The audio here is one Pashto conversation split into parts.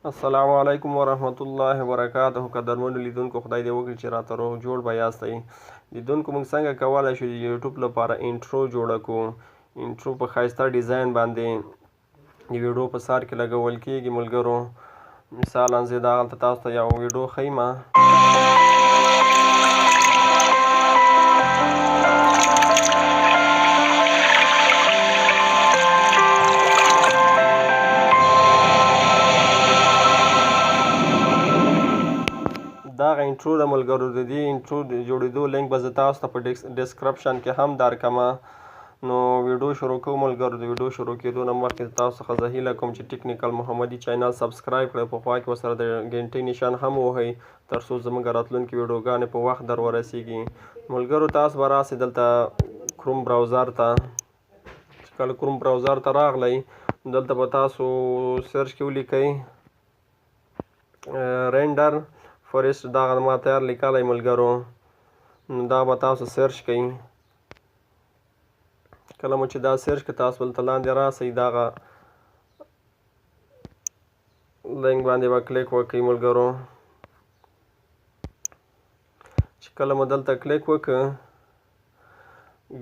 السلام علیکم ورحمت الله وبرکاته. قدرمنو لیدونکو، خدای دې وکړي چې راته روغ جوړ به یاستئ. لیدونکو، موږ څنګه کولی شو د یوټیوب لپاره intro جوړه کړو؟ intro په ښایسته ډیزاین باندې د ویډیو په سر کې لګول کیږي. ملګرو، مثالا زه دغلته تاسو ته یو ویډیو ښیم. دغه intro د ملګرو، د دې intro د جوړېدو لینک به زه تاسو ته په description کې هم درکړم. نو ویډیو شروع کوو. ملګرو، د ویډیو شروع کېدو نه مخکې تاسو څخه زه هیله کوم چې ټیکنیکل محمدي channel subscribe کړئ، په خوا کې ورسره د ګنټۍ نشان هم ووهئ، تر څو زموږ راتلونکې ویډیوګانې په وخت در ورسیږي. ملګرو، تاسو به راسئ دلته Chrome browser ته. چې کله Chrome browser ته راغلئ، دلته به تاسو search کې ولیکئ Renderforest. دغه ما تیار لیکلی ملګرو، نو دا به تاسو search کړئ. کله مو چې دا search کړئ، تاسو دلته لاندې راسئ، دغه لینک باندې به کلیک وکړئ. ملګرو، چې کله مو دلته کلیک وکړ،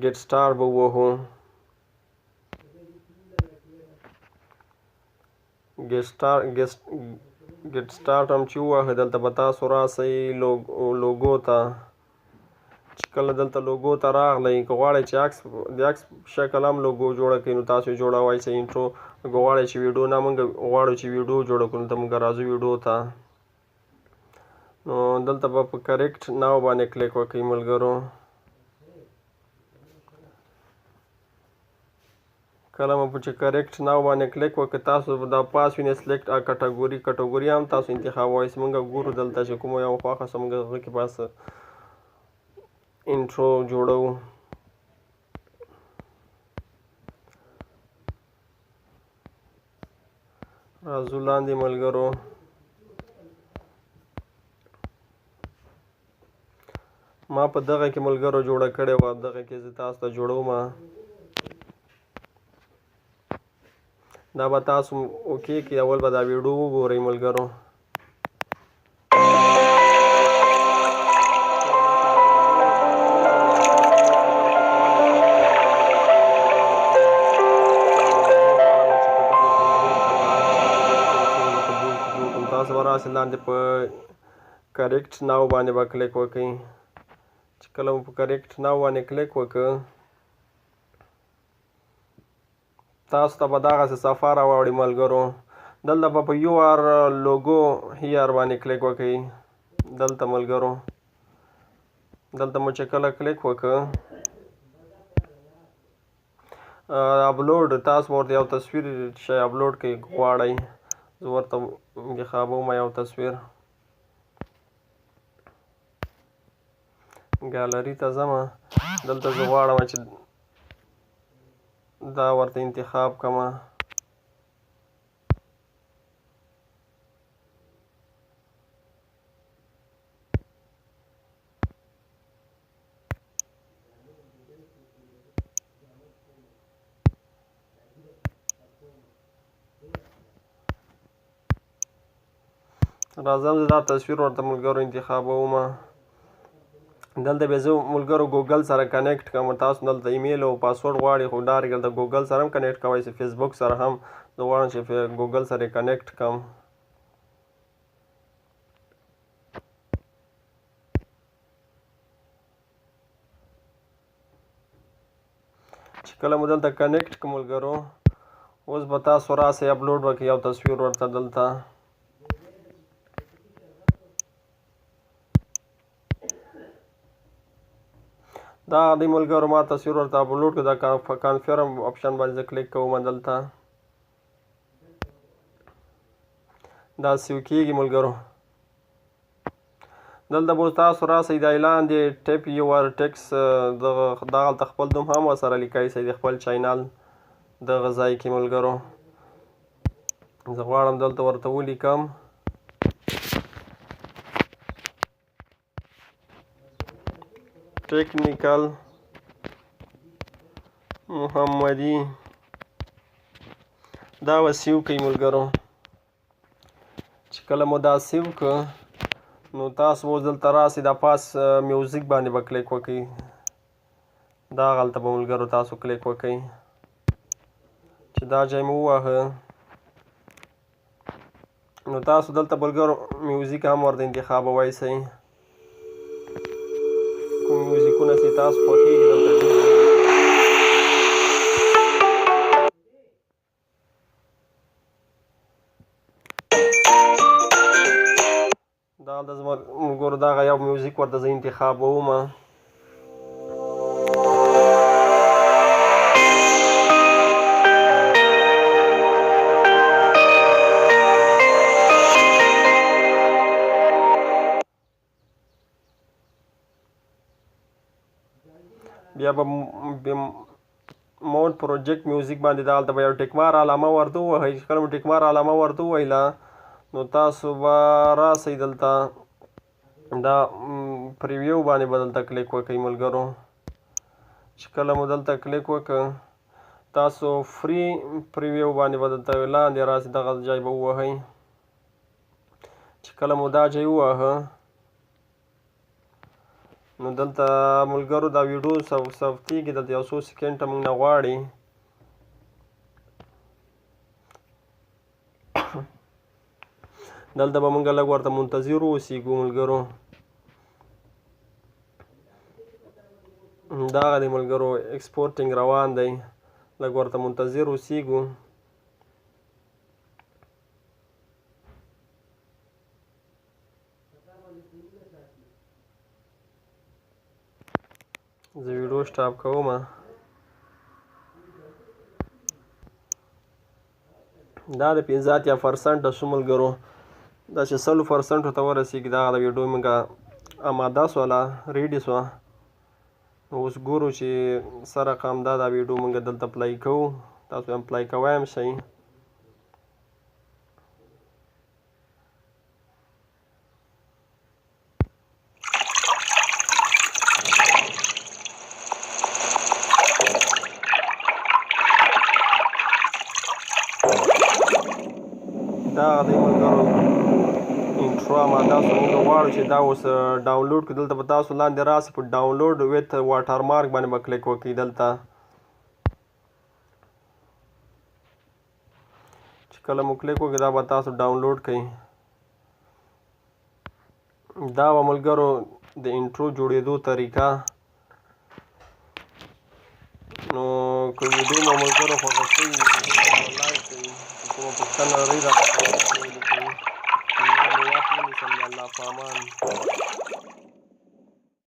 get start به ووهو. Get start هم چې ووهئ، دلته به تاسو راسئ لوګو ته. چې کله دلته لوګو ته راغلئ، که غواړئ چې عکس، د عکس شکل هم لوګو جوړه کړئ، نو تاسو یې جوړولی شئ intro. که غواړئ چې ویډیو، نه، موږ غواړو چې ویډیو جوړه کړو، دلته موږ راځو ویډیو ته. نو دلته به په create now باندې کلیک وکړئ. ملګرو، کله مو چې create now باندې کلیک وکړ، تاسو به دا پاس وینئ select a category. Category هم تاسو انتخابوئ. موږ ګورو دلته چې کوم یو خوښه سه، موږ هغه کې پاس intro جوړوو. راځو لاندې. ملګرو، ما په دغه کې ملګرو جوړه کړې وه، دغه کې زه تاسو ته جوړوم. دا به تاسو okay کې اول به دا ویډیو وګورئ. ملګرو، تاسو به راسئ لاندې، په create now باندې به کلیک وکړئ. چې کله مو په create now باندې کلیک وکړ، تاسو ته به دغسې صفحه راوړي. ملګرو، دلته به په your logo here باندې کلیک وکړئ. دلته ملګرو، دلته مو چې کله کلیک وکړ، اپلوډ، تاسو ورته یو تصویر چې اپلوډ کړئ غواړئ. زه ورته انتخابوم یو تصویر، ګالري ته ځم. دلته زه غواړم چې دا ورته انتخاب کړم. راځم، زه دا تصویر ورته ملګرو انتخابوم. دلته به زه ملګرو ګوګل سره connect کوم. تاسو دلته ایمیل او پاسورډ غواړي، خو direct دلته ګوګل سره هم connect کوی شئ، فیسبوک سره هم. زه غواړم چې ګوګل سره connect کړم. چې کله مو دلته connect کړ ملګرو، اوس به تاسو راسئ، اپلوډ وکړئ یو تصویر ورته. دلته دا دی ملګرو، ما تصویر ورته اپلوډ کړ. دا confirm option باندې زه کلیک کوم. دلته دا save کیږي. ملګرو، دلته به تاسو راسئ دا لاندې type your text. دغه دغلته خپل نوم هم ورسره لیکای سئ د خپل channel دغه ځای کې. ملګرو، زه غواړم دلته ورته ولیکم ټیکنیکل محمدي. دا به save کوي. ملګرو، چې کله مو دا save که نو تاسو اوس دلته راسئ، دا پاس music باندې به کلیک وکئ. دا هغلته به ملګرو تاسو کلیک وکئ. چې دا ځای مو وواهه نو تاسو دلته ملګرو music هم ورته انتخابوی سئ. کوم میوزیکونه چې تاسو خوښېږي دلته ډېر. دا د ملګرو دغه یو میوزیک ورته زه انتخابوم. بیا به مونټ پروجیکټ میوزیک باندې دغلته به یو ټیکمار علامه ورته ووهئ. چې کله مو ټیکمار علامه ورته ووهله نو تاسو به راسئ دلته دا preview باندې به دلته کلیک وکئ ملګرو. چې کله مو دلته کلیک وکړ تاسو free preview باندې به دلته لاندې راسئ، دغه ځای به ووهئ. چې کله مو دا ځای وواهه نو دلته ملګرو دا ویډیو ثبتېږي. دلته یو څو سیکنډه موږ نه غواړي. دلته به موږ لږ ورته منتظر اوسېږو ملګرو. دغه دی ملګرو exporting روان دی، لږ ورته منتظر اوسېږو. زه ویډیو stop کوم. دا د 85% شو ملګرو. دا چې 100% ته ورسېږي دغه د ویډیو موږ اماده سوله، ready سوه. اوس ګورو چې څه رقم دا ویډیو موږ دلته play کوو. تاسو هم play کوی هم شئ. دا دی ملګرو intro اماده سوه. موږ غواړو چې دا اوس ډاونلوډ کړو. دلته به تاسو لاندې راسئ په download with watermark باندې به کلیک وکړئ. دلته چې کله مو کلیک وکړئ دا به تاسو ډاونلوډ کړئ. دا به ملګرو د intro جوړېدو طریقه. نو که ویډیو مو ملګرو خوښه شوې وي like کړئ. که کومه پوښتنه لرئ راته ولیکئ. نور نو وخت نه نیسم. د الله په امان.